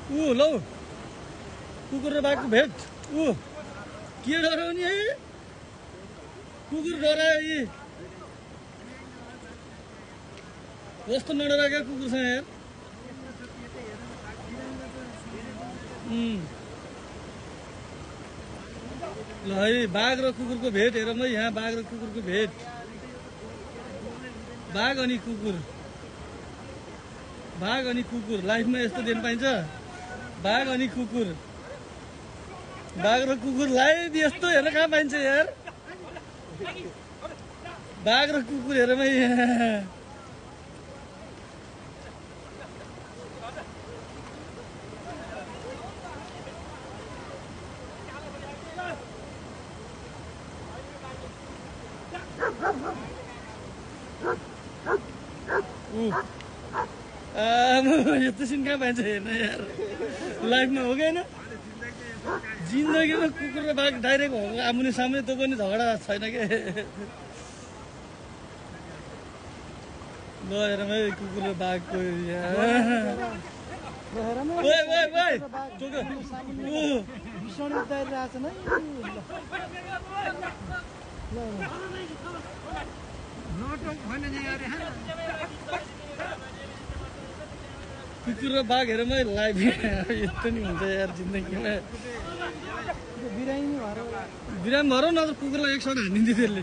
लौ कुकुर र बाघको भेट के डराउने है कुकुर डरायो यी कस्तो नडराएका कुकुर छ यार ल है बाघ र कुकुरको भेट हेरौँ है यहाँ बाघ र कुकुरको भेट बाघ अनि कुकुर लाइफमा यस्तो दिन पाइन्छ बाघ अनि कुकुर बाघ र कुकुर लाइभ यस्तो हेर्न कहाँ पाइन्छ यार बाघ र कुकुर हेरौँ है यस्तो सिन कहाँ पाइन्छ हेर्न यार लाइफमा हो कि होइन जिन्दगीमा कुकुर र बाघ डाइरेक्ट हो आमुने सामुने त्यो पनि झगडा छैन के ल हेरौँ है कुकुर र बाघको कुकुर र बाघ हेरौँ है लाइभ यस्तो नि हुन्छ यार जिन्दगीमा बिरामी भरौँ न त कुकुरलाई एक सट हानिदिन्थ्यो त्यसले